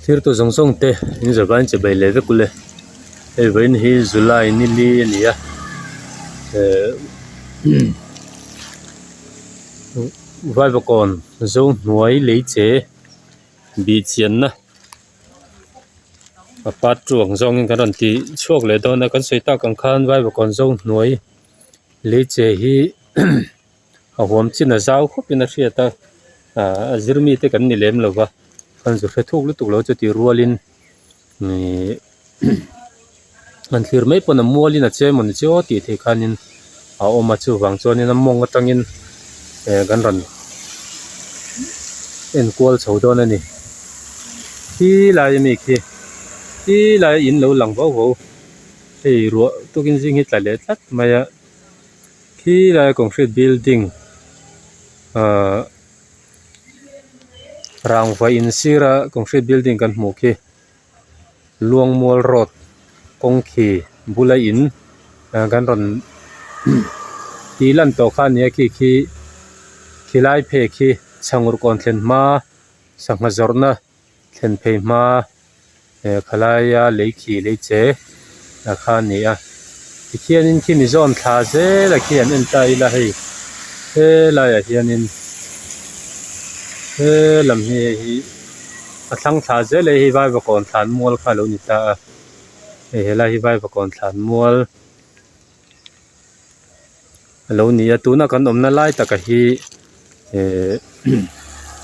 Thirtu zawng zawng te in zavain che bai leh vek ule hei vawiin hi July ni li a ni a ehh Vaivakawn Zohnuai lei che bih chianna a part two ang zawngin kan rawn tih chhuak leh dawn a kan sawi tak ang khan Vaivakawn Zohnuai lei che hi. A huam chin a zau khawp in a hriat a ahh a zir mite kan ni lem lo va kan zu hre thuk lutuk lo chu tih rualin ihh han thlir mai pawn a mualin a che emaw ni chu aw tih theih khanin a awm a chuvang chuanin a mawng atangin eh kan rawn enkual chho dawn a ni khi lai ami khi khi laia in lo lang vau vau hei ruah tukin zing hi tla leh tlat mai a. Khi laia concrete building ahh rangva in sira concrete building kan hmuh khi Luangmual road kawng khi bula in ah kan rawn tih lan tawh kha a nia khi khi khilai phei khi chhangur kawn thlen hma sangha zawrhna thlen phei hma. He khalaia lei khi lei che a kha a ni a tikhianin khimi zawn thla zel a khi an en ta ila hei helaiah hianin he lam hi hei hi a thlang thla zel a hei vaivakawn thlan mual kha a lo ni ta a hei helai hi vaivakawn thlan mual. A lo ni a tuna kan awmna lai taka hi ehh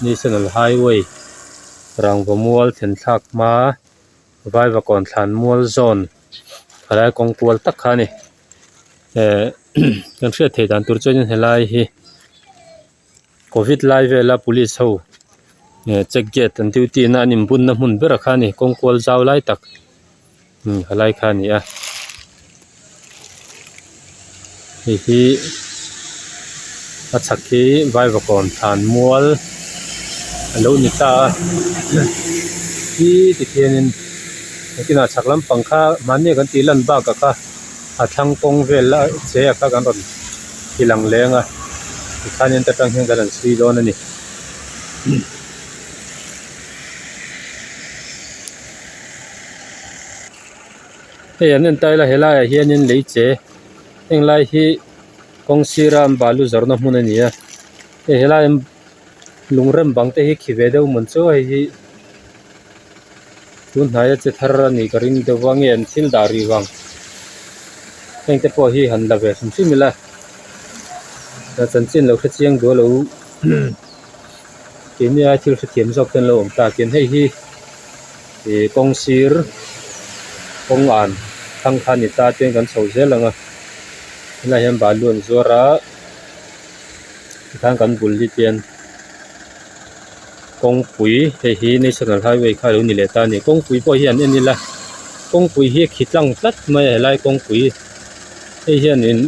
national highway rangva mual thlen thlak hma vaivakawn thlan mual zawn helai kawng kual tak kha a ni ehh kan hriat theih dan tur chuanin helai hi covid lai vela police ho eh check gate an duty na an inbunna hmun ber kha a ni kawng kual zau lai tak umm helai kha a ni a hei hi a chhak hi vaivakawn thlan mual a lo ni ta a khi tikhianin nakinah chhak lampang kha mahni kan tih lan bakah kha a thlang kawng vel la che a kha kan rawn ti lang leng a tikhanin ta tang hian kan rawn chhui dawn a ni. Hei an en ta ila helaiah hianin lei che heng lai hi kawng sira an balu zawrhna hmun a ni a hei helai lung rem bang te hi khi ve deuh mawn chu hei hi tun hnaia che thar a nih ka ring deuh va nge an thil dah rih vang heng te pawh hi han la ve hrim hrim ila chanchin lo hre chiang duh alo keini ai thil hrethiam zawk te an lo awm ta chuan hei hi ih kawng sir kawng an thlang kha a ni ta chuan kan chho zel ang a helaiah hian balu an zuar a tikhan kan bul hi chuan kawngpui hei hi national highway kha a lo ni leh ta a ni kawngpui pawh hi an en ila kawngpui hi a khi tlang tlat mai a helai kawngpui hei hianin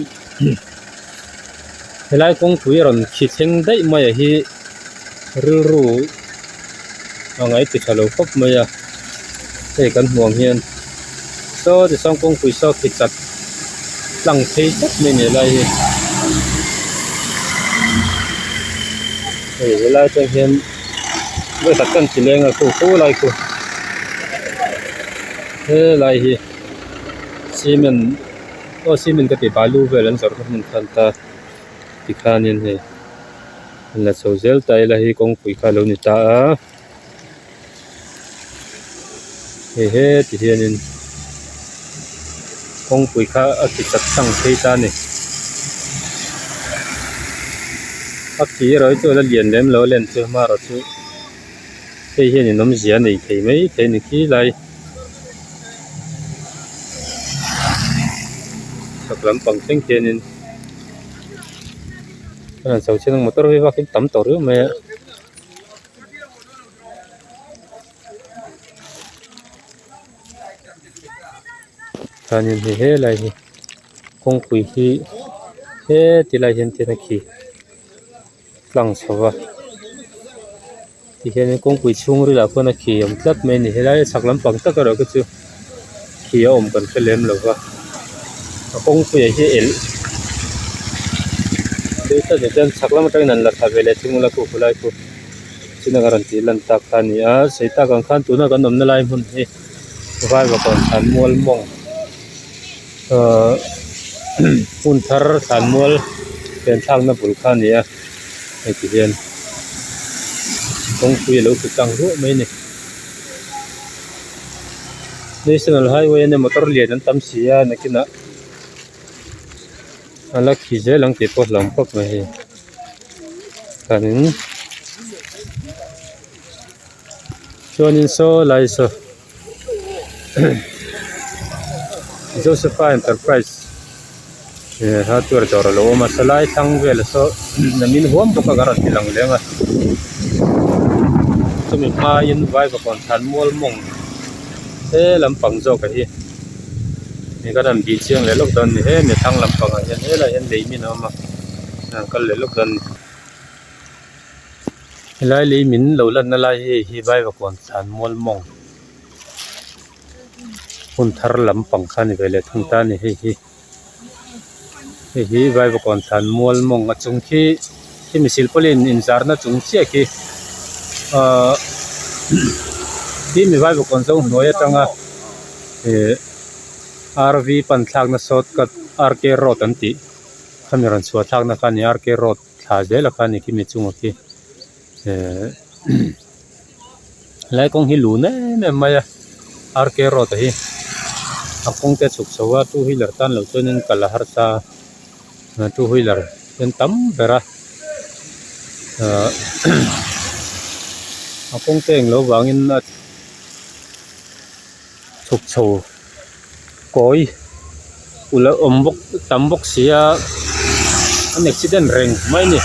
helai kawngpui a rawn khi thleng daih mai a hi rilru a ngaih ti tha lo khawp mai a hei kan hmuh ang hian saw tichuan kawngpui saw khi chat tlang phei tlat mai a ni helai hi hei helai atang hian vawikhat ka inti leng a khu khulai khu helai hi cement aw cement ka tih balu vel an zawrhna hmun kha an ta tikhanin hei an la chho zel ta ila hei kawngpui kha a lo ni ta a. Hei heti hianin kawngpui kha a ti chat chang phei ta a ni a ki erawh hi chu a la lian lem lo a len chu hmarawh chu hei hianin awmzia a nei thei mai thei a ni khi lai chhak lampang thleng khianin a rawn chho chiang a motor hi vak in tam tawh riau mai a. Chuanin hei helai hi kawngpui hi heti lai hian tin a khi tlang chho va tikhianin kawngpui chhung rilah khuan a khi awm tlat mai a ni helai a chhak lampang tak erawh khi chu khi a awm kan hre lem lo va a kawngpuiah hian elh chuan chhak lam atangin an la thla ve leh thung a la khu khulai khu. Nichina ka rawn tih lan tak kha a ni a sawi tak ang khan tuna kan awmna lai hmun hi Vaivakawn thlanmual mawng ahh hmun thar thlanmual pian thlakna bul kha a ni a hei ti hian kawngpui a lo tlu tlang ruah mai a ni. National highway ania motor lian an tam si a nakinah a la khi zel ang tih pawh hlauhawm khawp mai hei chuanin chuanin saw lai saw Josepha enterprise eh hardware dawr alo awm a sawlai thlang velah saw min huam bawk a ka rawn ti lang leng a chumi hmain vaivakawn thlanmual mawng he lampang zawk a hi ih kan han bih chiang leh lawk dawn a ni hemi thlang lampangah hian helaiah hian lei min a awm a an kal leh lawk dawn a ni helai lei min lo lanna lai hi hei hi vaivakawn thlanmual mawng hun thar lampang kha a ni ve leh thung ta a ni hei hi. Hei hi Vaivakawn thlanmual mawng a chung khi khimi silpawlin inzarna chung chiah khi ahh khi mi Vaivakawn zo hnuai atanga ihh rv pan thlakna shortcut rk road an tih khami rawn chhuah thlakna kha a ni rk road thla zela kha a ni khimi chungah khi ehh helai kawng hi lun em em mai a rk road a hi a kawng te a chhuk chho a two wheeler tan lo chuanin kal a harsa a two wheeler hian tam ber a ahh a kawng te englo vangin a chhuk chho kawi ulh a awm bawk tam bawk si a an accident reng mai a ni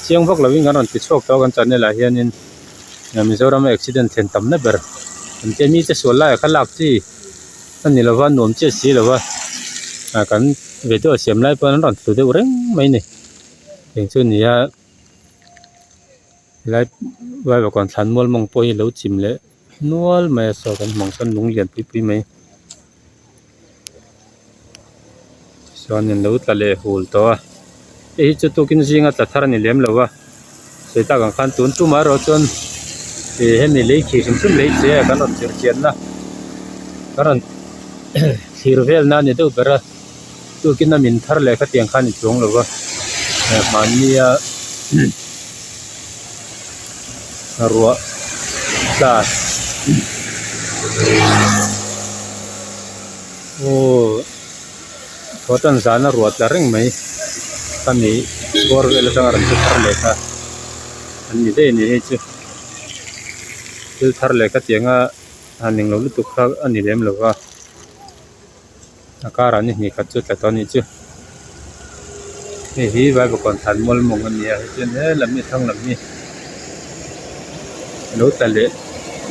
chiang vak lovin kan rawn ti chhuak tawh a kan channel ah hianin Mizoram a accident thlen tam na ber an tia mite sual laiah kha lak chi a ni lova nuam chiah si lova ah kan video siam lai pawn an rawn tlu deuh reng mai a ni eng chu a ni a. Helai Vaivakawn thlanmual mawng pawh hi lo chim leh nual mai a saw kan hmang sawn lung lian pui pui mai chuan in lo tla leh hul tawh a hei hi chu tukin zinga tla thar a ni lem lo a sawi tak ang khan tun tumah erawh chuan ih hemi lei khi hrim hrim lei che a kan rawn zir chianna kan rawn thlir velna a ni deuh ber a. Tukin a min thar leh khatiang khan i chuang lo va hmannia ruah tla aw thaw tan zana ruah tla reng mai khami bawr vel atanga rawn che thar leh kha an ni daih a ni hei chu thil thar leh khatianga han englo lutuk kha a ni lem lo va. A karah ni hnih khat chu tla tawh a nih chu hei hi Vaivakawn thlanmual mawng a ni a hei chuan he lam hi thlang lam hi a lo tla leh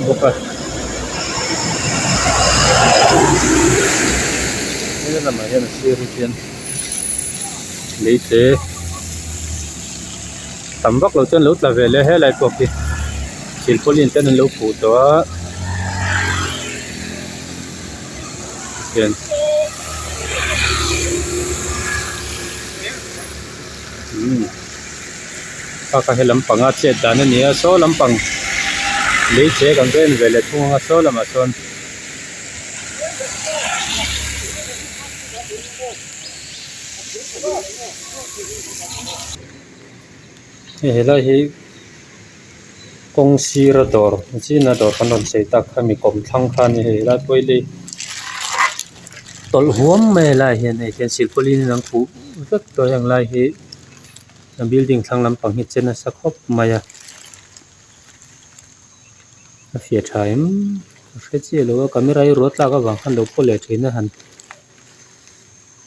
bawk a he lamah hian a sir hi khian lei te tam vak lo chuan lo tla ve leh helai pawh khi silpauline ten an lo khuh tawh a. Hian umm bak a he lampang a chet dan a ni a saw lampang lei che kan va en ve leh thung ang a saw lamah sawn hei helai hi. Kawng sira dawr zina dawr kan rawn sawi tak kha mi kawmthlang kha a ni hei helai pawh hi lei tawlh huam mai a helaiah hian hei hian silpauline in an khuh vek tawh a heng lai hi a building thlang lampang hi che nasa khawp mai a a fiah tha em ka hre chiah lo a camera hi ruah tlak avang khan lo pawh leh thin a han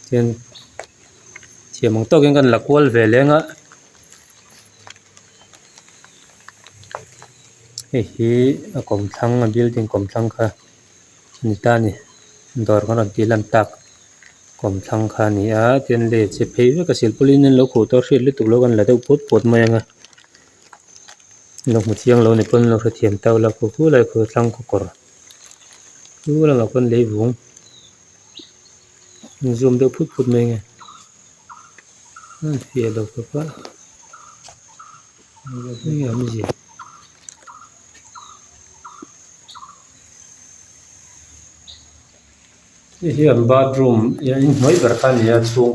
chuan thiam ang tawkin kan la kual ve leng a. Hei hi a kawmthlang a building kawmthlang kha a ni ta a ni dawr kan rawn tih lan tak kawmthlang kha a ni a tin lei a che phei vek a silpauline an lo khuh tawh a hriat lutuk lo kan la deuh put put mai ang a lo hmu chiang lo ni pawn an lo hrethiam ta ula khu khu lai khu thlang khaw kawr chu lamah khuan lei vung an zoom deuh phut phut mai ang e. An fiah lo khawp a. Enge awmzia. Hei hi an bathroom inhnuai ber kha a ni a chhung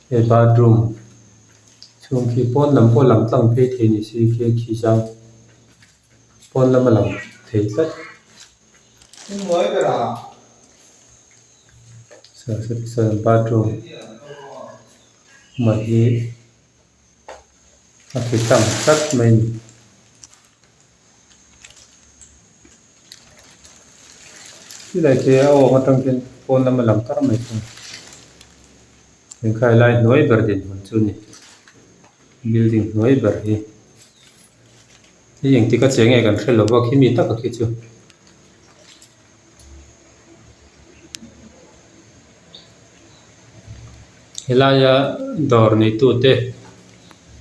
he bathroom chhung khi pawn lam pawh lang tlang phei thei ni se khi khi zau pawn lama lang thei tlat. Bathroom hmai hi a khi tlang tlat mai a ni. Tilai khi a awk atang khian pawn lama lang kar mai thung engkha helai hnuai ber dinhmun chu a ni building hnuai ber hi hei engtik a che nge kan hre lo va khimi taka khi chu. Helaia dawr neitute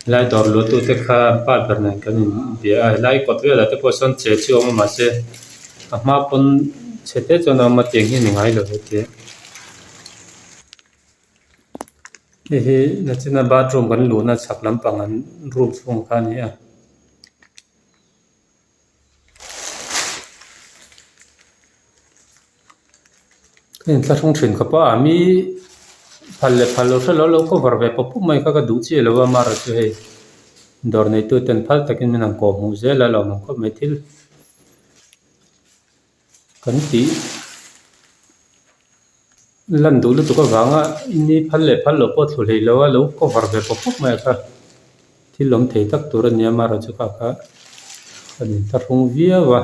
helai dawr luahtute kha pa ber nen kan inbia a helai kawt velah te pawh sawn che chu a awm a mahse a hma pawn chhe te chuan a awm a tiang hi a ni ngai lo heti hei hi nachina bathroom kan luhna chhak lampang an room chhung kha a ni a. Ka inthlahrung thin khawp a mi phal leh phal lo hre lo lo cover ve pawp pawp mai kha ka duh chiah lo a amaherawh chu hei dawr neitu ten phal takin min han kawh hmuh zel a lo awm khawp mai thil kan tih lan duh lutuk avanga mi phal leh phal loh pawh thlu hlei lo a lo cover ve pawp pawp mai a kha thil awm thei tak tur a ni a amaherawh chu kha kha a inthlahrung viau a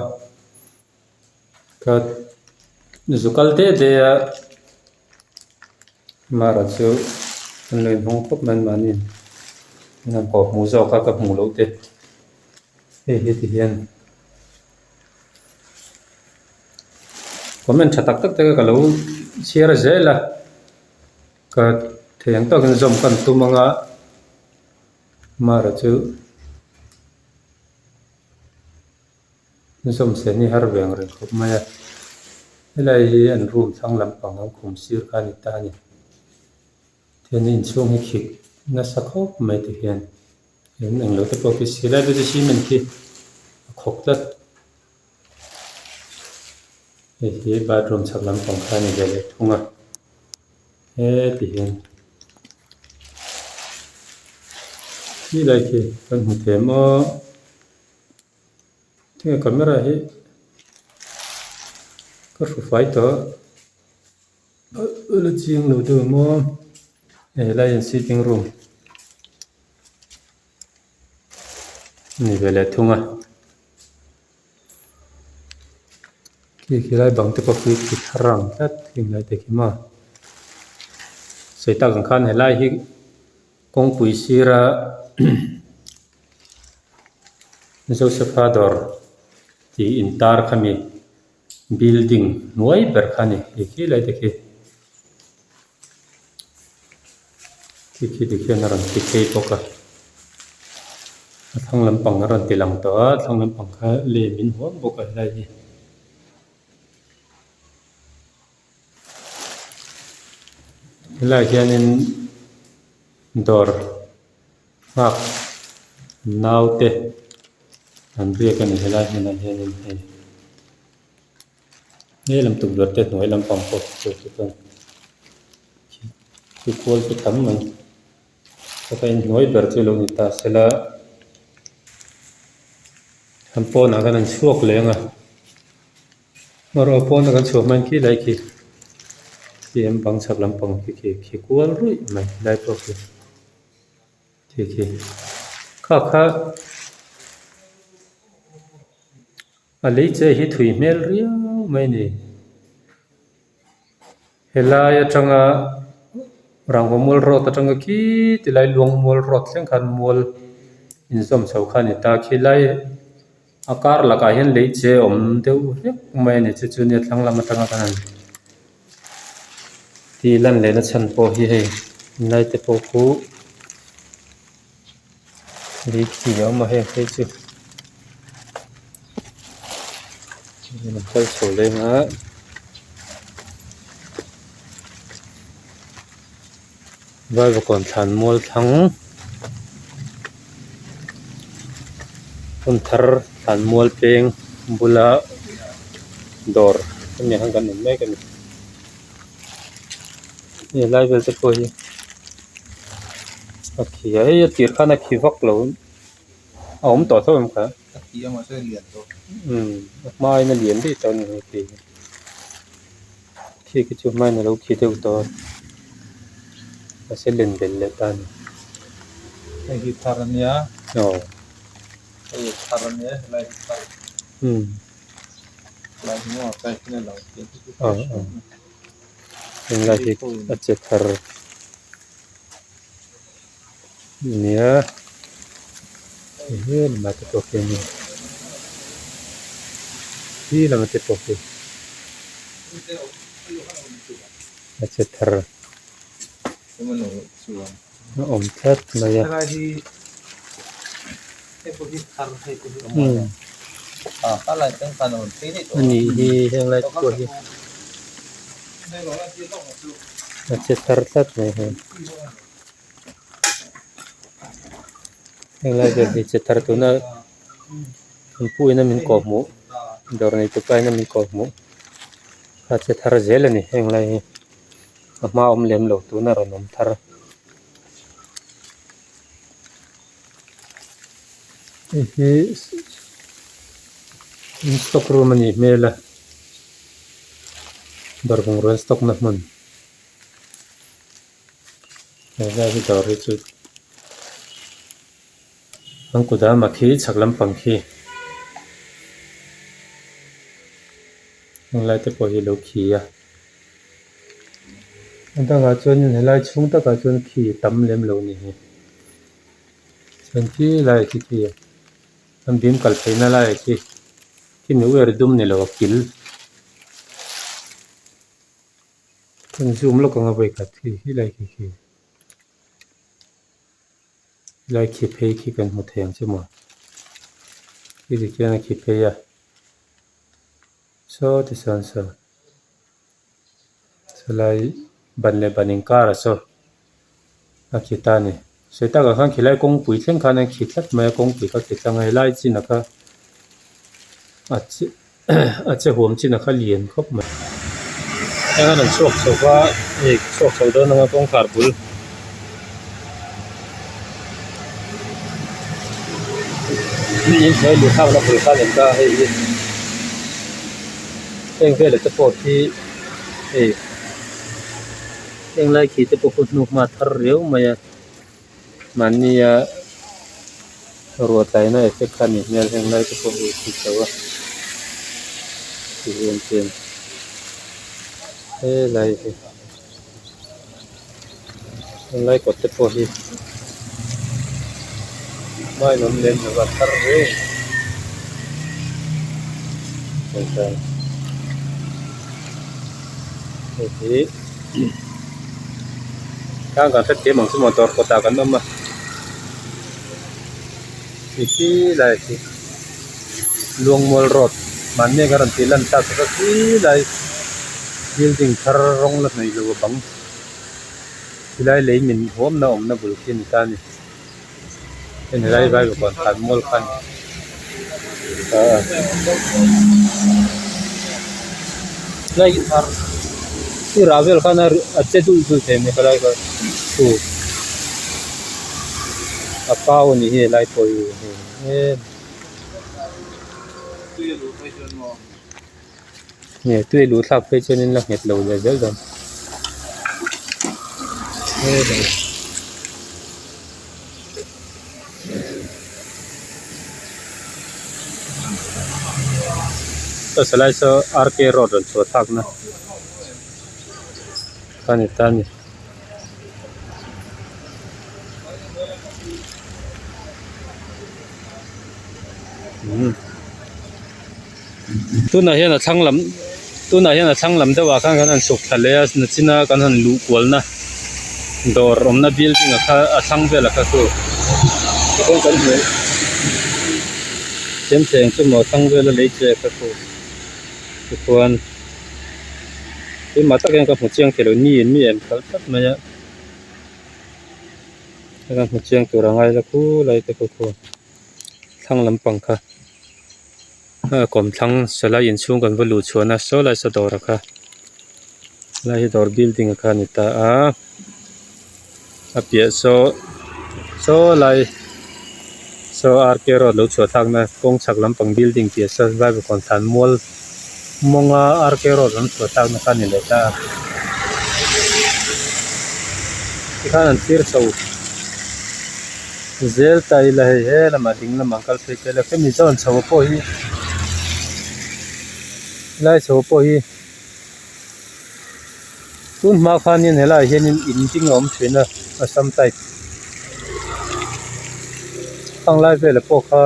ka zu kal te te a amaherawh chu an lo inhawng khawp mai mahni an han kawh hmuh zawk a ka hmuh loh te hei hi ti hian. Comment tha tak tak te ka lo chhiar zel a ka thei ang tawkin zawm ka tum anga amaherawh chu zawm sen hi har ve ang reng khawp mai a helai hi an room thlang lampang an khum sir kha a ni ta a ni. Tihian inchhung hi khik nasa khawp mai tihian eng englo te pawh khi silai te chu cement khi a khawk tlat hei hi bathroom chhak lampang kha a ni ve leh thung a heti hian khilai khi kan hmu thei maw tinge camera hi ka hru fai tawh. La chiang lo deuh em aw hei helai hian sitting room a ni ve leh thung a khi khi lai bang te pawh khi khi thar ang tlat heng lai te khi maw sawi tak ang khan helai hi kawngpui sira Josepha dawr tih intar kha mi. Building hnuai ber kha a ni hei khi lai te khi khi khi ti khian a rawn ti phei bawk a a thlang lampang a rawn ti lang tawh a a thlang lampang kha lem in huam bawk a helai hi. Helaiah hianin dawr nghak naute an riak a ni helai hmunah hianin hei he lam tukverh te hnuai lampang pawh chu chuan khi kual chu tam mai sawta inhnuai ber chu lo ni ta sela an pawnah khan an chhuak leh ang a. Erawh pawna kan chhuah hmain khi lai khi khi an bang chhak lampang khi khi khi kual ruih mai lai pawh khi khi khi kha kha a lei che hi thui hmel riau mai a ni helai atanga rangvamual road atanga khi tilai luangmual road thleng khan mual inzawm chho kha a ni ta khilai. A kar lakah hian lei che awm deuh vek mai a ni chu chu nia thlang lam atanga kan han tih lan leh na chhan pawh hi hei helai te pawh khu lei khi a awm a heng phei chu an kal chho leng a. Vaivakawn thlan mual thlang. Hmun thar thlanmual peng bula dawr hemi ah hian kan awm mek a ni hei lai vel te pawh hi a khi a hei a tir khan a khi vak lo a awm tawh tho em kha umm a hma in a lian daih tawh a ni hei khi khi khi chu hma in a lo khi deuh tawh a mahse len belh leh ta a ni. Hei hi thar a nia. Aw. Hei thar a nia helai hi thar. Umm. Helai hi maw tlai hi a lo khi. Aw aw. Helai hi a che thar nia. He lamah te pawh khian in khi lamah te pawh khi a che thar. A awm tlat mai a. A nih hi heng lai te pawh hi a che thar tlat mai hei heng lai vel hi che thar tuna an pu ina min kawh hmuh dawr nei tupa ina min kawh hmuh a che thar zel a ni heng lai hi. A hma awm lem lo tuna rawn awm thar. Hei hi stock room a nih hmel a dawr bungrua an stock na hmun helai hi dawr hi chu an kut ah khi chhak lampang khi heng lai te pawh hi a lo khi a. A dangah chuanin helai chhung takah chuan khi tam lem lo a ni hi chuan khi laiah khi khi an bim kal phei na laiah khi khi mi uar dum ni lo a kil kan zoom lawk ang a vawikhat khi helai khi khi helai khi phei khi kan hmu thei ang che maw khi tikhian a khi phei a saw tichuan saw. Chulai ban leh ban inkar ah saw a khi ta a ni sawi takah khan khilai kawngpui thleng khan an khi tlat mai a kawngpui kha khi tlang a helai chin ah kha a che a che huam chin ah kha lian khawp mai. Heng an rawn chhuak chho va hei chhuak chho dawn anga kawngkhar bul inhnuai luh thlakna bul kha a ni ta hei hi. Heng velah te pawh hi hei heng lai khi te pawh khu hnuk hma thar riau mai a mahnia ruah tlaina effect kha a nih hmel heng lai te pawh hi a chho a tihian chen helai hi helai kawt te pawh hi hmain awm lem lo a thar riau a ni hei hi khang kan hrethiam ang chu motor kawtah kan awm a hei khi lai khi Luangmual road mahni kan rawn tih lan tak kha khi lai building thar rawng la hnawih lo a bang chulai lei min huamna awmna bul khi a ni ta a ni heng helai vaivawn thlanmual khan khi rah vel khan a che dulh dulh thei a ni helai kha chu a pau a nih hi helai pawh hi hei. Nge tui luh thlak phei chuanin la nghet lo leh zel dawn Saw lai saw R K road rawn chhuah thlak na kha ni ta a ni. Tunah hian a thlang lam tunah hian a thlang lam deuh ah khan kan han chhuk thla leh a nachina kan han luh kualna dawr awmna building ah kha a thlang velah kha chu tikhian kan hmuh thiam thei ang chu maw a thlang vela lei che kha chu tichuan keimah tak hian ka hmu chiang thei lo ni in mi em khalh tlat mai a ka hmu chiang tur a ngai la khulai te khaw khaw. Thlang lampang kha a kawmthlang sawlai inchhung kan va luh chhuahna saw lai saw dawr a kha helai hi dawr building a kha a ni ta a a piah saw saw lai saw R K road lo chhuah thlakna kawng chhak lampang building piah saw vaivakawn thlan mual mawnga R K road lam chhuah thlakna kha a ni leh ta a tikhan an thlir chho. Zel ta ila hei he lamah ding lamah kal phei ta ila khemi zawn chho pawh hi helai chho pawh hi tun hma khanin helaiah hianin in ding a awm thin a assam type khang lai velah pawh kha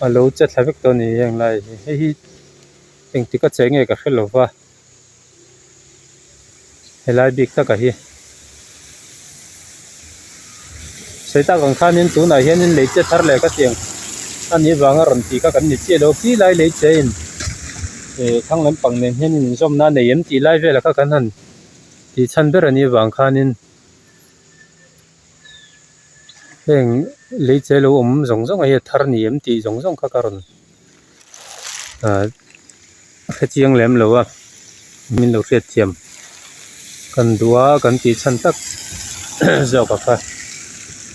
a lo che thla vek tawh a ni heng lai hi hei hi engtik a che nge ka hre lova. Helai bik takah hi sawi tak ang khanin tunah hianin lei che thar leh ka tiang a nih vanga rawn tih kha kan ni chiah lo khi lai lei che in ih thlang lampang nen hian inzawmna a nei em tih lai velah kha kan han tih chhan ber a nih vang khanin heng lei che lo awm zawng zawng ah hian a thar a ni em tih zawng zawng kha ka rawn ah hre chiang lem lo a min lo hriat thiam kan duh a kan tih chhan tak zawk a kha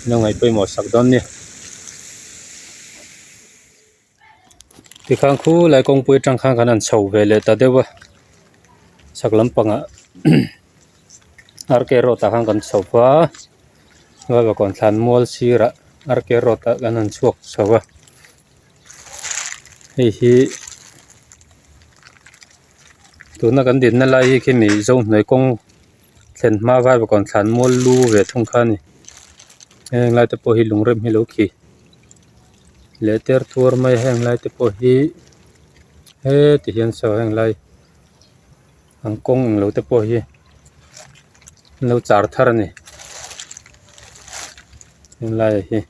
lo ngaih pawimawh sak dawn nia tikhan khulai kawngpui atang khan kan han chho ve leh ta deuh a chhak lampangah R K road ah khan kan chho va Vaivakawn thlan mual sirah R K road ah kan han chhuak chho a. Hei hi tuna kan dinna lai hi khimi zohnuai kawng thlen hma vaivakawn thlan mual lu ve thung kha a ni heng lai te pawh hi lungrem hi lo khi leh ter tuar mai a heng lai te pawh hi heti hian saw heng lai an kawng englo te pawh hi an lo char thar a ni heng laiah hi.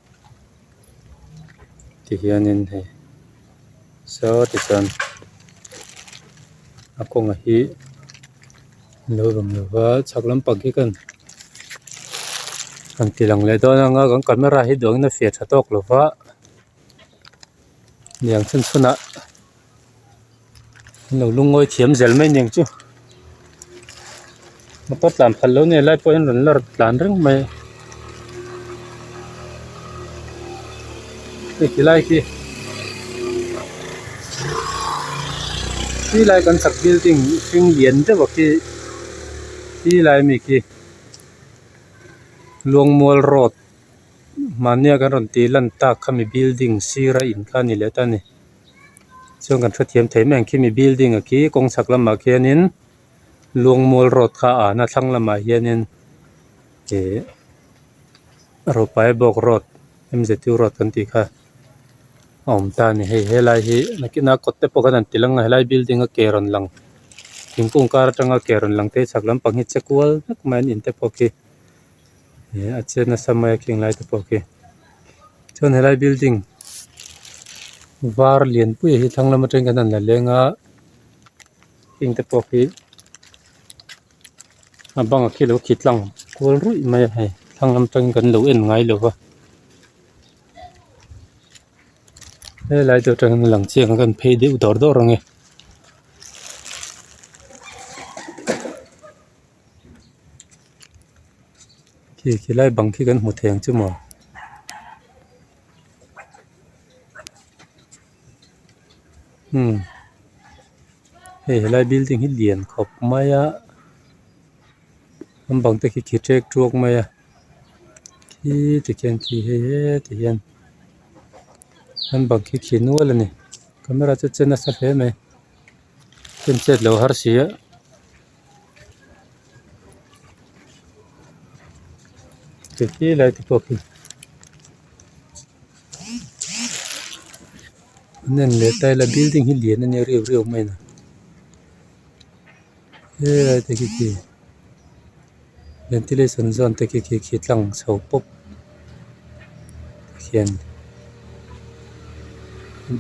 Tihianin hei saw tichuan a kawnga hi an lo rawn lo va chhak lampang khi khan han ti lang leh dawn ang a kan camera hi duh angin a fiah tha tawk lo va niang chhun chhunah an lo lungawi thiam zel mai aniang chu motor tlan phal lo nia helai pawh hian rawn lawr tlan reng mai a hei ti lai khi ti lai kan chak building hring lian deuh a khi ti lai ami khi Luangmual road mahnia kan rawn tih lan tak khami building sira in kha a ni leh ta a ni. Chuan kan hrethiam thei mai ang khimi building a khi kawng chhak lamah khianin Luangmual road kha a an a thlang lamah hianin ih Rawpaibawk road M Z U road kan tih kha a awm ta a ni hei helai hi nakinah kawt te pawh khan an ti lang a helai building a ke rawn lang thingkung kar atanga ke rawn lang te chhak lampang hi che kual vek mai an in te pawh khi ih a che nasa mai a khing lai te pawh khi. Chuan helai building var lian pui hi thlang lam atangin kan han la leng a heng te pawh khi a bangah khi alo khi tlang kual ruih mai a hei thlang lam atangin kan lo en ngai lo va helai deuh atangin a lang chiang a kan phei deuh dawr dawr ang e. Khi khi lai bang khi kan hmu thei ang chu maw umm hei helai building hi lian khawp mai a an bang te khi khi ṭek ṭuak mai a khi tikhian khi hei heti hian an bang khi khi nual a ni camera chu a che nasa hle mai ken chet lo har si a. Khi lai te pawh khi an en leh ta ila building hi lian ania riau riau mai a helai te khi khi ventilation zawn te khi khi khi tlang chho pawp khian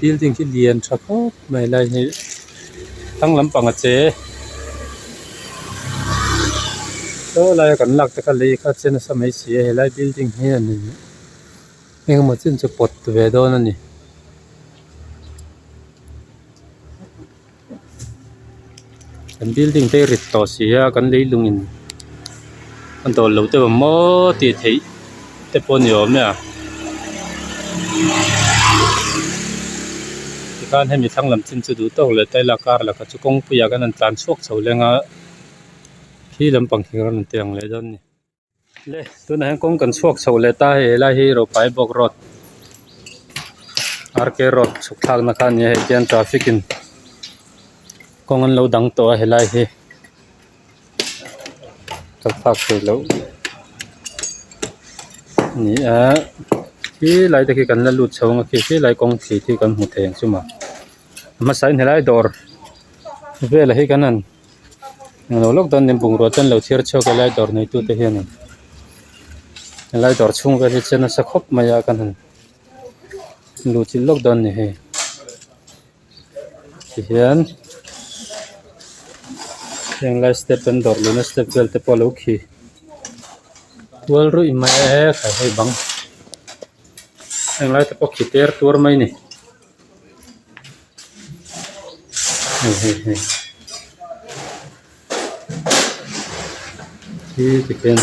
building khi lian tha khawp mai lai hi thlang lampang a che saw laia kan lak te kha lei kha a che nasa mai si a helai building hi a ni. Engemaw chin chu pawt ve dawn a ni. Kan building te hi rit tawh si a kan leilung in a dawl lo deuh ang maw tih theih te pawh a ni awm e a tikhan hemi thlang lam chin chu duh tawk leh ta ila kar lakah chu kawngpuiah khan an tlan chhuak chho leng a khi lampang khi rawn ti ang leh dawn a ni. Le tunah hian kawng kan chhuak chho leh ta hei helai hi Ropai bawk road R K road chhuk thlakna kha a ni a hei hian traffic in kawng an lo dang tawh a helai hi kal thlak theih loh a ni a khi lai te khi kan la lut chho ang a khi khi lai kawng thli khi kan hmu thei ang chu maw a hmasa in helai dawr velah hi kan han. Englo lawk dawn nen bungrua te an lo chhiar chhuak a helai dawr neitu te hianin helai dawr chhung vel hi che nasa khawp mai a kan han luh chilh lawk dawn a ni hei tihian heng lai step an dawr luhna step vel te pawh a lo khi kual ruih mai a e khai hei bang heng lai te pawh khi ter tuar mai a ni. Hei hei hei hi tikhian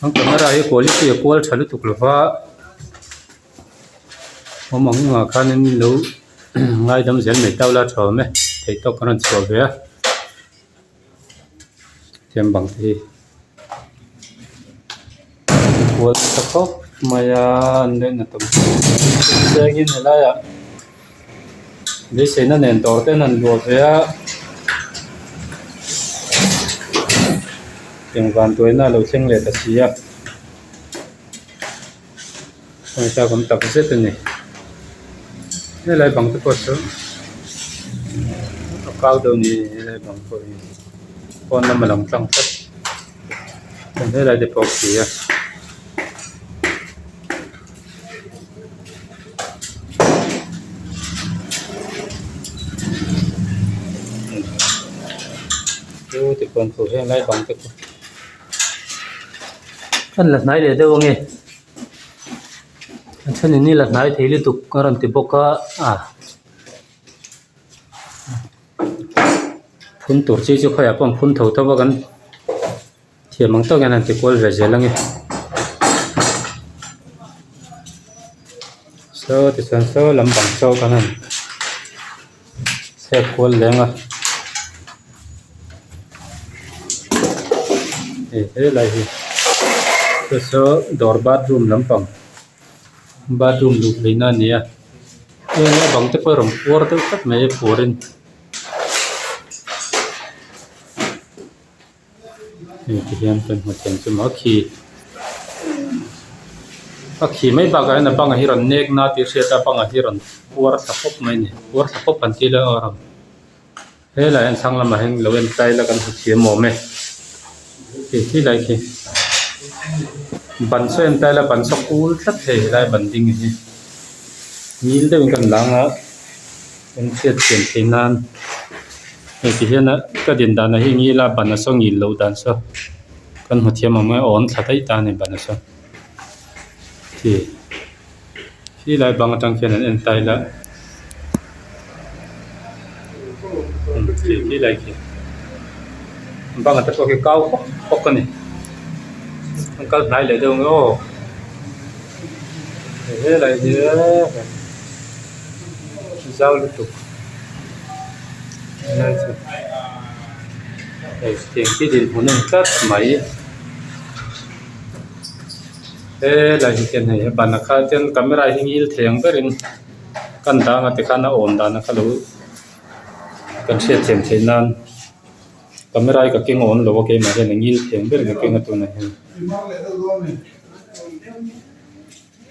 an camera hi quality a kual tha lutuk lova awm ang engah khanin lo ngaidam zel mai ta ula tha awm e theih tawk kan rawn chhuah ve a thiam bang te hi kual ta khawp mai a an leh na tam chiangin helaiah beiseina nen dawr te an han luah ve a engvan tuaina a lo thleng leh ta si a pawisa awm tak zet a ni helai bang te pawh chu a kau deuh ni helai bang pawh hi pawn lam a lang tlang tlat chuan helai te pawh a khi a. Chu tichuan chu helai bang te pawh an la hnai leh deuh ange. A thenin i la hnai thei lutuk a rawn ti bawk a ah phun tur chi chu khawiah pawh an phun tho tho a kan thiam ang tawk hian an ti kual ve zel ange saw tichuan saw lampang saw kan han chhep kual leng a hei helai hi chu saw dawr bathroom lampang bathroom luh theihna a ni a heng a bang te pawh a rawn puar deuh tlat mai a phurin. Hei ti hian kan hmu thiam chu maw khi a khi mai bakah hian a bangah hi rawn nek na tih hriat a bangah hi rawn puar thla pawp mai a ni puar thla pawp an tih lai a rawn helaiah hian thlang lamah hian lo en tlai ila kan hmu thiam awm e khi khi lai khi ban saw en tlai ila ban saw kul tlat thei helai ban ding hi ngil deuhin kan lang a. Kan hriat thiam theih nan hei ti hian a ka din dan ah hi ngil a ban a saw ngil loh dan saw kan hmu thiam ang mai a awn thla daih ta a ni ban a saw khi khi lai bang atang khian an en ta ila khi khi lai khi bang ah te pawh khi kau hawk hawk a ni an kal hnai leh deuh ang e aw helai hi. Zau lutuk helai chu hei tiang khi dinhmun a ni tlat mai helai hi khian hei a ban ah kha chuan camera hi ngil thei ang berin kan dang a tikhan a awm dan a kha lo kan hriat thiam theih nan camera hi ka keng awm lo a keimah hian a ngil thei ang berin ka keng a tunah hian.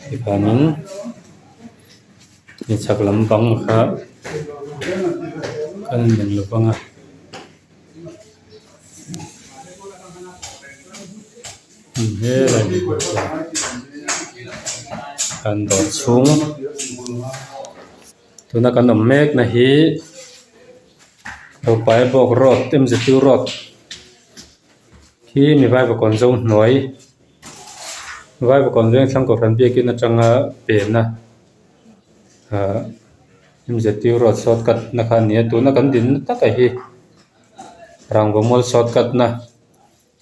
Tikhanin ni chhak lam bang kha kan en lo vang a. Helai kan dawr chhung tuna kan awm mek na hi Ropaibuak road M Z U road khi mi Vaivakawn zo hnuai. Vaivakawn Vengthlang Kohhran biakin atanga pena ahh M_Z_U road shortcut na kha a ni a tuna kan dinna taka hi Rangvamual shortcut na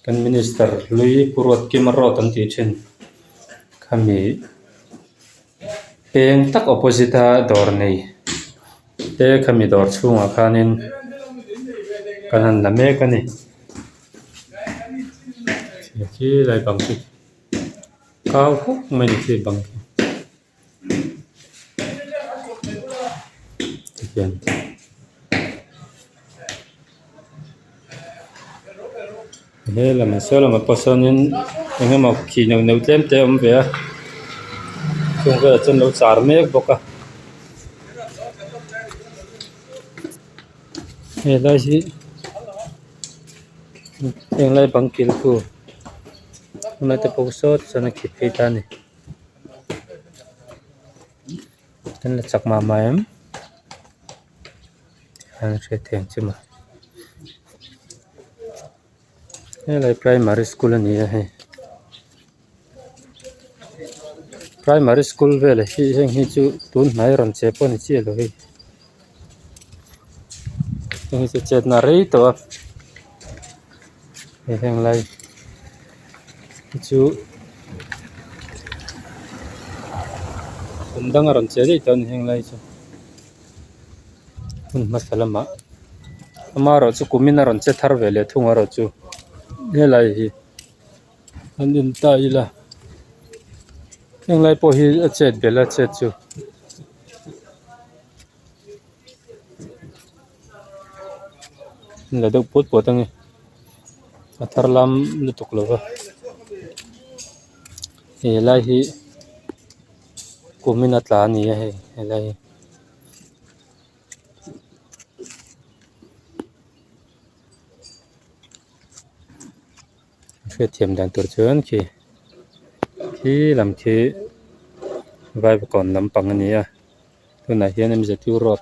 kan minister hlui Pu Ruatkima road an tih thin khami peng tak opposite a dawr nei te khami dawr chhungah khanin kan han la mek a ni. Khi lai bang khi kau huk mai a ni khi bang khi tikhian he lamah saw lamah pawh sawnin eng emaw khi neuh neuh tlem te a awm ve a chung velah chuan lo char mek bawk a helai hi. Heng lai bang kil tu hmai te pawh saw chuan a khit phei ta a ni an la chak mah mah em an hriat theih ang chu maw helai primary school a ni a hei primary school velah hi heng hi chu tun hnai rawn che pawh a ni chiah lo hei. Heng hi chu chetna rei tawh a hei heng lai hi chu kum danga rawn che daih tawh a ni heng lai chu hun hmasa lamah amaherawh chu kumin a rawn che thar ve leh thung erawh chu helai hi. An en ta ila heng lai pawh hi a chet belh a chet chu la deuh puat puat ange a thar lam lutuk lo va helai hi kumin a tla a ni a hei helai hi. Hriatthiam dan tur chuan khi khi lam khi Vaivakawn lampang a ni a tunah hian M_Z_U road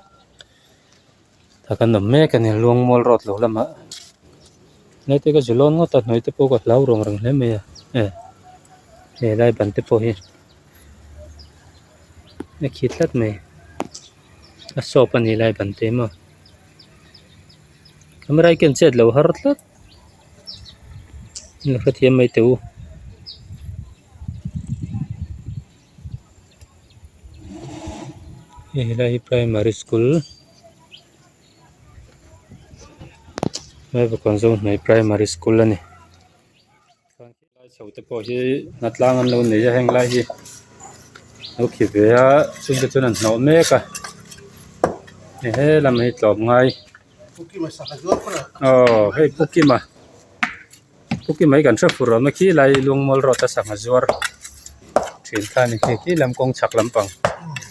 ah kan awm mek a ni Luangmual road lo lamah helai te ka zu lawn ngawt a hnuai te pawh ka hlau reng reng hle mai a e helai ban te pawh hi a khi tlat mai a sawp a ni lai ban te maw camera hi ken chet lo har tlat. La hrethiam mai teh u. Hei helai hi primary school Vaivakawn Zohnuai primary school a ni. Lai chho te pawh hi hnatlang an lo nei a heng lai hi lo khi ve a chungte chuan an hnawh mek a he lam hi tlawm ngai aw hei pu kima pu kima hi kan hre fur awm a khi lai lungmawl road a sangha zuar thin kha a ni hei khi lam kawng chhak lampang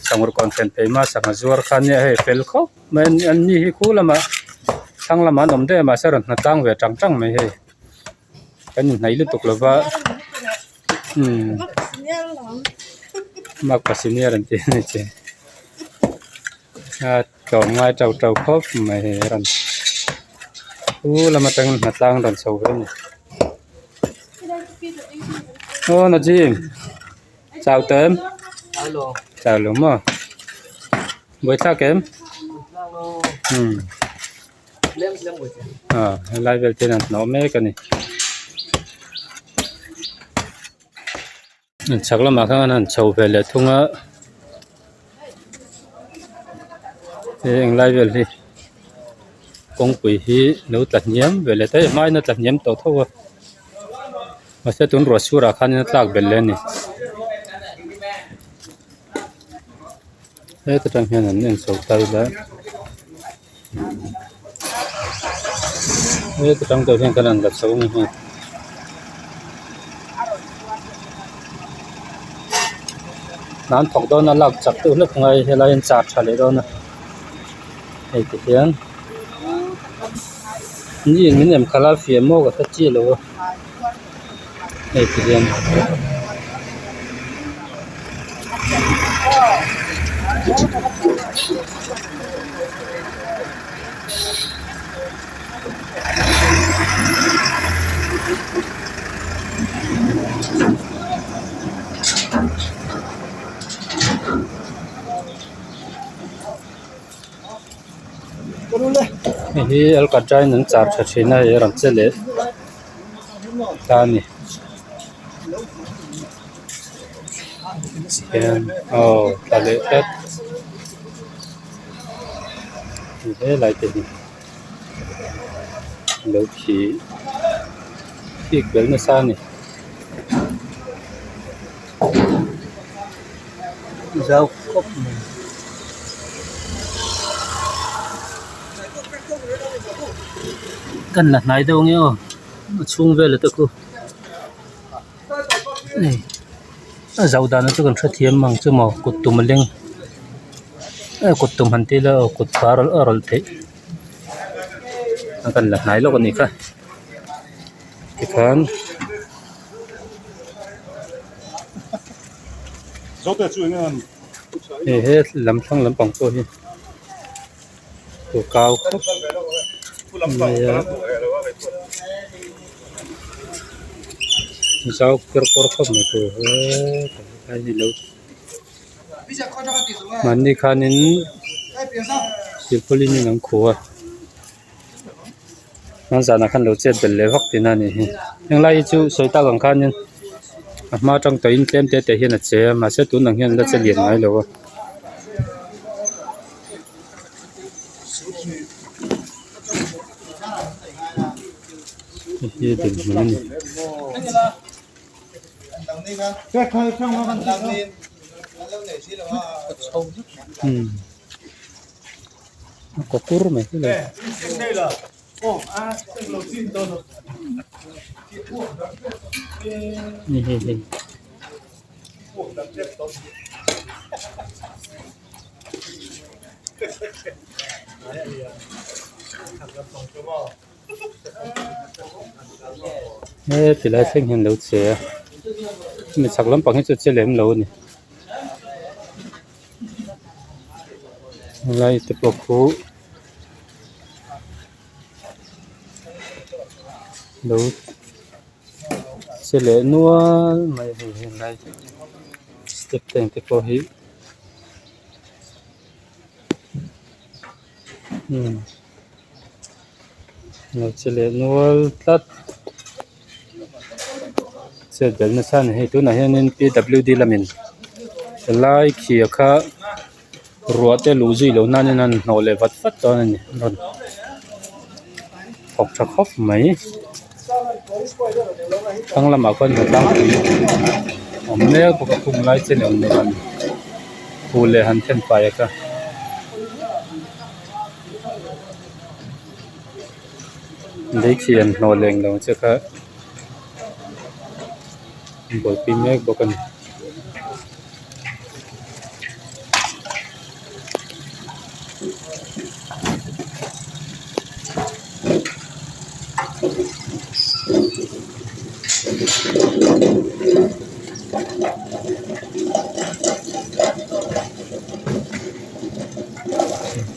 sangha kawn thlen phei hma sangha zuar kha ania hei fel khawp mai an ni hi khu lamah thlang lamah an awm daih a mahse a rawn hnatlang ve tang tang mai hei. Kan inhnaih lutuk lo va umm makpa senior an tih a ni che a tlawm ngai teuh teuh khawp mai hei a rawn chu lam atangin hnatlang a rawn chho ve a ni aw Najim chau tawh em chau lo maw buaithlak em umm. Ah helai vel te hian an hnawh mek a ni chhak lamah khan an han chho ve leh thung a he englai vel hi kawngpui hi lo tla hniam ve leh ta hei hmain a tla hniam tawh tho a mahse tun ruah surah khanin a tlak belh leh a ni heta tang hian an en chho ta ila. Heta tang tawh hian kan han la chho ang hei. Hna an thawk dawn a lak chak deuh hlek ngai helai hian char tha leh dawn a hei ti hian ni in min em khalh a fiah maw ka hre chiah lo a hei ti hian. Hei hi alkatra in an char tha thin a hei a rawn che leh ta a ni hian aw tla leh tlat helai te hi lo khi khik belh nasa a ni. Zau khawp mai. Kan la hnai deuh ange aw a chhung vel te khu hei a zau dan chu kan hrethiam ang chu maw kut tum a leng kut tum han ti ila aw kut a rawlh theih a kan la hnai lawk a nih kha tikhan. Hei he lam thlang lampang pawh hi tur kau khawp mai a zau ker kawr khawp mai tur hetlai hi lo mahni khanin silpauline in an khuh a. Hman zanah khan lo chet belh leh vak tihna a nih hi henglai hi chu sawi tak ang khanin a hma atang tawhin tlem te te hian a che a mahse tun ang hian la che lian ngai lo a. Hei hi dinhmun a ni. A kaw kur mai hi le. Ni hei hei. He tilai thleng hian lo che a hemi chhak lampang hi chu a che lem lo a ni. Helai te pawh khu lo che leh nual mai a hei helai step te ang te pawh hi umm lo che leh nual tlat chet belh nasa a ni hei tunah hianin p w d lamin helai khi a kha ruah te luh zui loh nanin an hnawh leh vat vat dawn a ni an rawn thawk tha khawp mai thlang lamah khuan hnatlang pui awm mek bawk a khung lai chen awm loh an phul leh han then fai a kha. Lei khi an hnawh leng lo che kha buaipui mek bawk a ni.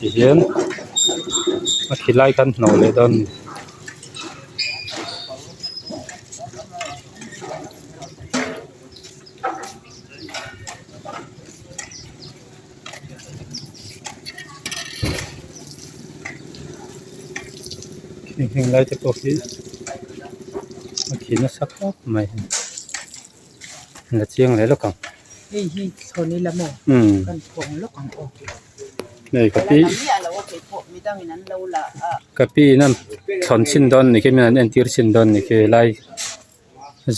Tihian a khi lai khan hnawh leh dawn a ni. Heng lai te pawh hi a khi nasa khawp mai la chiang leh lawk ang. Hei hi thlawn ila maw kan phawng lawk ang aw. Hei ka pi ka pi in a thlawn chhin dawn a ni khi min an entir chhin dawn a ni khi helai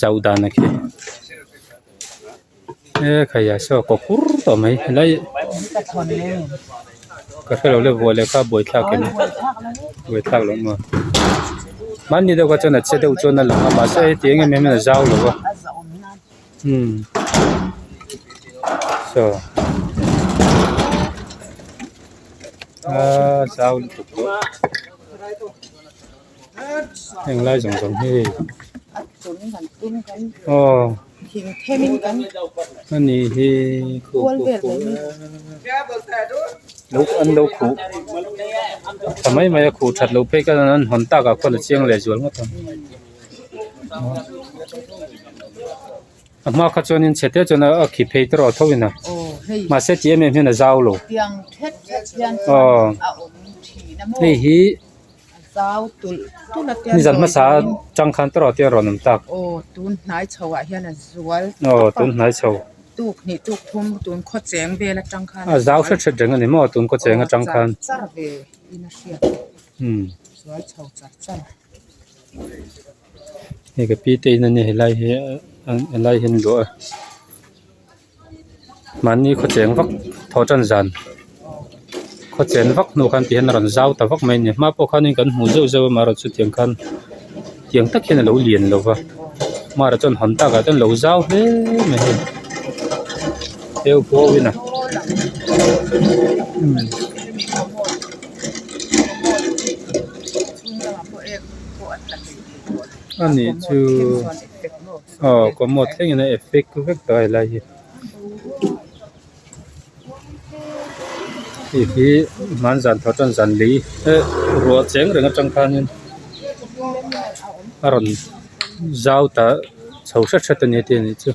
zauh dan a khi e khai ah saw kaw kur tawh mai helai ka hrelo le vuah leh kha buaithlak em buaithlak loh maw hmanni deuh kha chuan a che deuh chuan a lang a mahse heti eng em em hian a zau lo a umm saw a zau lutuk tawh. Heng lai zawng zawng hi aw a ni hi khu khu khu lo an lo khuh tha mai mai a khuh that loh phei khan an hawn tak ah khuan a chiang leh zual ngawt ang. A hma kha chuanin chhe te chuan a khi phei tawh tho in a mahse ti em em hian a zau lo aw hei hi nizan hmasa atang khan tawrh te a rawn awm tak aw tun hnai chho a zau hret hret reng a ni maw tun khawcheng atang khan umm. Hei ka pi te in ania helai hi helai hi an luah a mahni khaw cheng vak thawh tan zan khaw chen vak hnu khan ti hian a rawn zau ta vak mai a ni hma pawh khanin kan hmu zeuh zeuh a amaherawhchu chutiang khan tiang tak hian a lo lian lo va amaherawhchu chuan hawn takah chuan lo zau hle mai hei heu huau in a. A nih chu aw commode thlengin a effect vek tawh a helai hi hei hi hmanzan thawh tan zan lei eh ruah cheng reng atang khanin a rawn zau ta chho hret hret a ni a tih a nih chu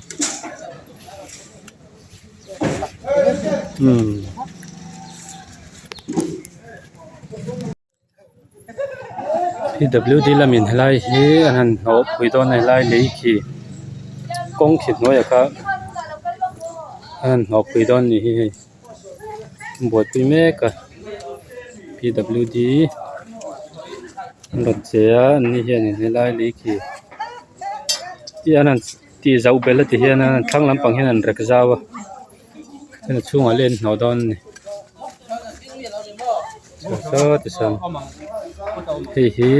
umm. P W D lamin helai hi an han hnawh phui dawn a helai lei khi kawng khi hnuaiah kha an han hnawh phui dawn a nih hi hei an buaipui mek a P W D an rawn che a an ni hianin helai lei khi hi an han tih zauh belh a ti hian a thlang lampang hian an rek zau a. Hemi chhungah lane hnawh dawn a ni saw tichuan hei hi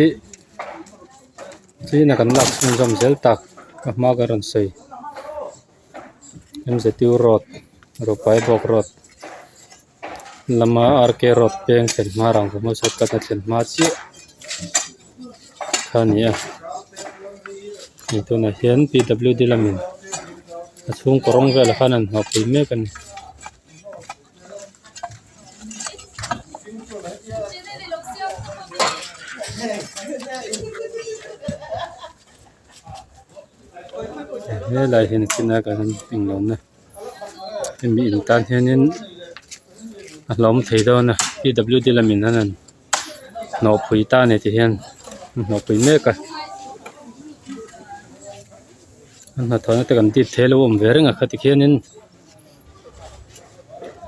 china kan lak chhunzawm zel tak a hma kan rawn sawi M Z U road Rupai bawk road lama R K road peng thlen hma rangva shortcut a thlen hma chiah kha a ni a hei tunah hian P W D lamin a chhungkaw rawng velah khan an hnawh pui mek a ni. Helai hian china kan englo na hemi in tan hianin a hlawm thei dawn a P W D lamin an han hnawh phui ta a ni ti hian an hnawh phui mek a an hnathawhna te kan dip thei a lo awm ve reng a khati khianin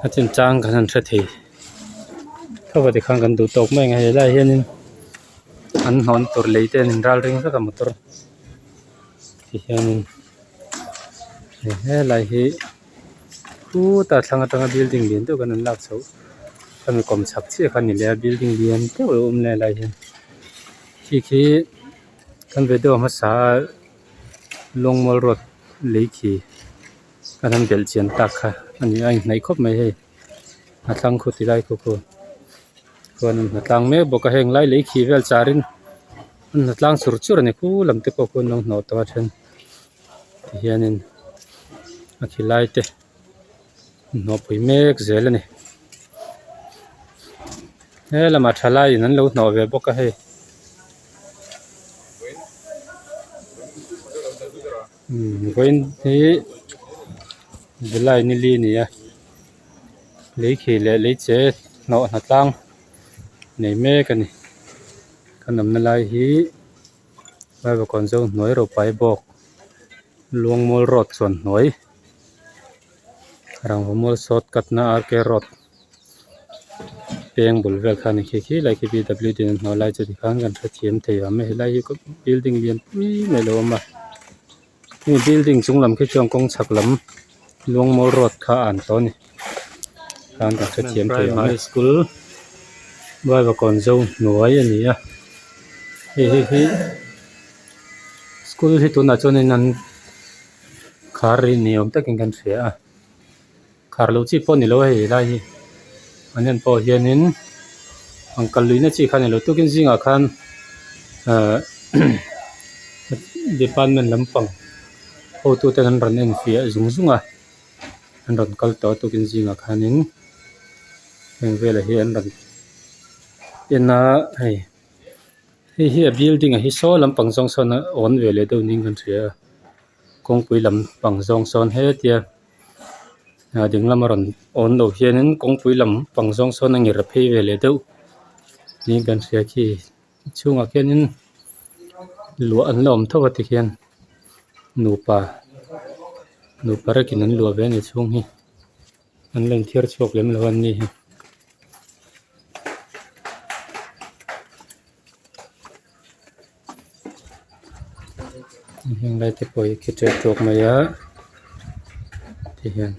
a chinchang kan han hre thei tho a tikhan kan duh tawk mai ang a helaiah hianin an hnawn tur lei te an inral ring vek a motor ti hianin helai hi khutah thlang atanga building lian deuh kan an lak chhoh khami kawm chhak chiah kha a ni leh a building lian deuh a awm leh a helai hian khi khi kan video hmasa a Lawngmual road lei khi kan han belh chian tak kha a ni a inhnaih khawp mai hei a thlang khu ti lai khu khu chuan an hnatlang mek bawk a heng lai lei khi vel charin an hnatlang chur chur a ni khu lam te pawh khu an lo hnawh tawh a then tihianin a khi lai te an hnawh pui mek zel a ni he lamah thalaiin an lo hnawh ve bawk a hei. Vawiin hi July ni li a ni a lei khi leh lei che hnawh hnatlang nei mek a ni kan awmna lai hi Vaivakawn zo hnuai rawpai bawk Luangmual road chuan hnuai Rangvamual short cut na R K road peng bul vel kha a ni khi khi lai khi P W D an hnawh lai chu tikhan kan hrethiam thei ang a helai hi building lian pui mai a lo awm a hemi building chung lam khi chuan kawng chhak lam Luangmual road kha a an tawh a ni khan kan hrethiam thei ang a school Vaivakawn zo hnuai a ni a hei hei hi school hi tunah chuanin an khar rih ni awm takin kan hria a. Khar loh chi pawh a ni lo a hei helai hi an en pawh hianin an kal luihna chi kha a ni lo tukin zingah khan ahh department lampang hotute an rawn en fiah zung zung a an rawn kal tawh a tukin zingah khanin heng velah hi an rawn en a hei hei hi a building ah hi saw lampang zawng sawn a awn ve leh deuh niin kan hria a. Kawngpui lam pang zawng sawn hetia ah ding lama rawn awn lo hianin kawngpui lam pang zawng sawn a ngir phei ve leh deuh niin kan hria khi chhungah khianin luah an la awm tho a tikhian nupa nupa rekin an luah ve a ni chhung hi an la inthiar chhuak lem lo a ni hi. Heng lai te pawh hi khi tep tawk mai a ti hian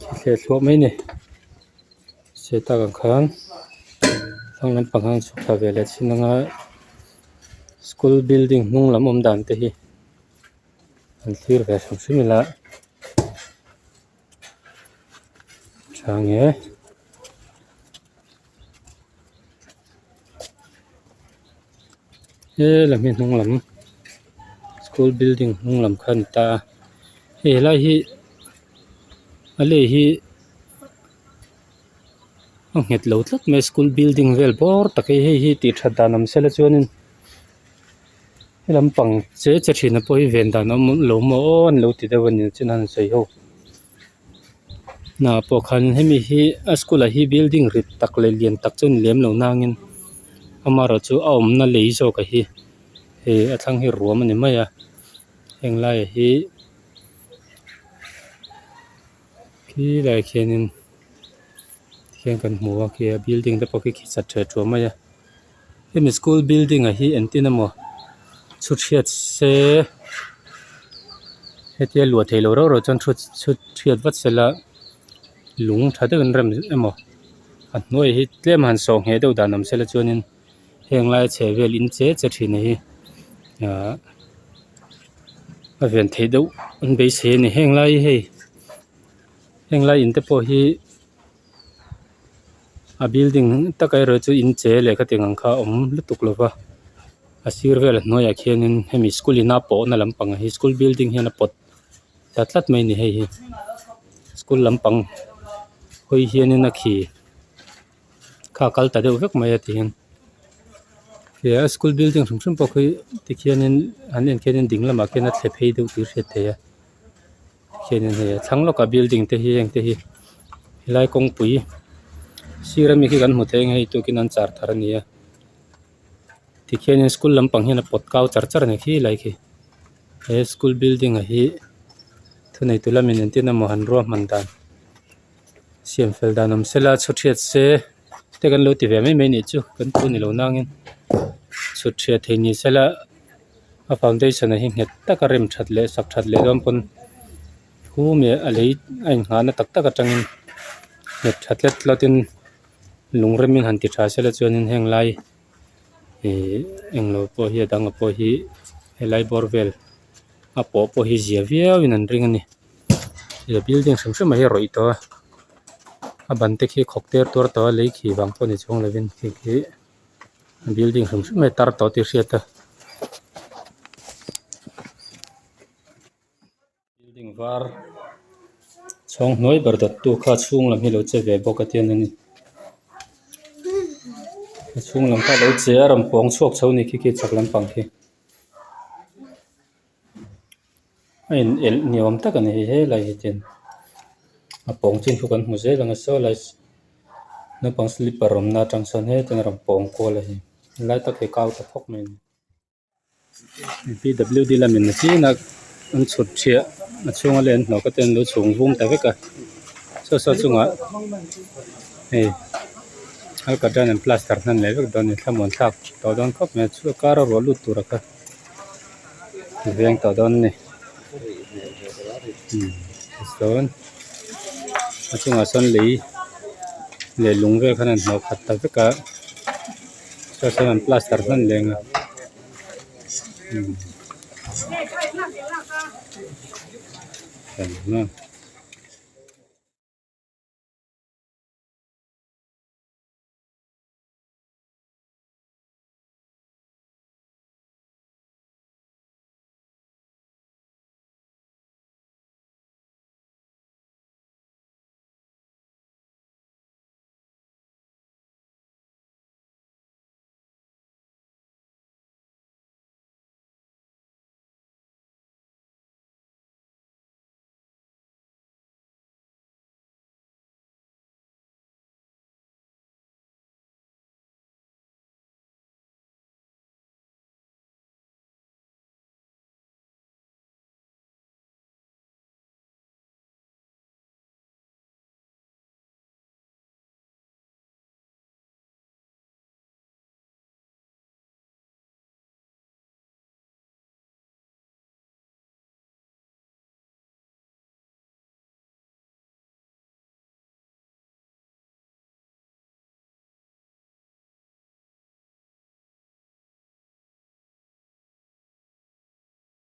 khi thleh thluah mai a ni se tak ang khan thlang lampang ah chhuk thla ve leh chin anga school building hnung lam awm dan te hi an thlir ve hrim hrim ila tha nge. He lam hi hnung lam school building hnung lam kha a ni ta a hei helai hi a lei hi a nghet lo tlat mai a school building vel bawr tak hi hei hi tih that dan awm sela chuanin he lampang che che thin ah pawh hi ven dan a awm lo maw aw an lo ti deuh a ni chin a han sawi ho. Hnah pawh khan hemi hi a school ah hi building rit tak leh lian tak chu a ni lem lo nangin amaherawh chu a awmna lei zawk a hi hei a thlang hi ruam a ni mai a heng laiah hi khi laiah khianin tikhian kan hmu a khi a building te pawh khi khi chat ṭheh ṭhuah mai a hemi school building ah hi engtin emaw chhut hriat se hetia luah theih loh reuh reuh chuan chhut chhut hriat vat sela lung tha deuhin rem emaw a hnuai hi tlem han sawh ngheh deuh dan awm sela chuanin heng laia chheh vel in che che thin hi ahh a ven theih deuh an beisei a ni heng lai hi hei heng lai in te pawh hi. A building taka erawh chu in che leh khatiang ang kha a awm lutuk lo va a sir velah hnuaiah khianin hemi school in a pawhna lampang hi school building hian a pawt ta tlat mai a ni hei hi school lampang hawi hianin a khi kha a kal ta deuh vek mai a tihian ih a school building hrim hrim pawh khi tikhianin an en khianin ding lamah khian a thle phei deuh tih a hriat theih a. Khianin hei a thlang lawkah building te hi heng te hi helai kawngpui sir ami khi kan hmu thei ang hei tukin an char thar a ni a tikhianin school lampang hian a pawt kau char char a ni khilai khi he school building ah hi thuneitu lamin engtin emaw han ruahman dan siam fel dan awm sela chhutchhiat se te kan lo ti ve mai mai anih chu kan thu ni lo nangin chhutchhiat thei ni sela. A foundation ah hi nghet taka rem that leh sak that leh dawn pawn thu leh a lei a inngahna tak tak atangin nghet tha tlat tlat in lung remin han ti tha sela chuanin heng lai ihh englo pawh hi a dang pawh hi helai bawr vel a pawh pawh hi zia viau in an ring a ni he building hrim hrim ah hi a rawih tawh a a ban te khi khawk tir tuar tawh a lei khi vang pawh ni chuang lovin khi khi. Building hrim hrim mai tar tawh tih hriat a building var chhawng hnuai ber dawt tu kha chhung lam hi lo che ve bawk a tiang a ni a chhung lam kha a lo che a rawn pawng chhuak chho a ni khi khi chhak lampang khi a in elh ni awm tak a ni hei helai hi chuan a pawng chin chu kan hmu zel ang a saw lai naupang slipper awmna atang sawn hetin a rawn pawng kual a ni helai tak hi a kau ta phawk mai a ni p w d lamin a chin a an chhut thiah a chhunga leh an hnawk te an lo chhung vum ta vek a saw saw chungah hei alkatra an plaster hnan leh vek dawn a ni thlamuan thlak tawh dawn khawp mai a chhuak kar a ruah lut tur a kha. Veng tawh dawn a ni tichuan a chungah sawn lei leh lung vel khan an hnawh khat ta vek a saw sawn an plaster hman leng a umm.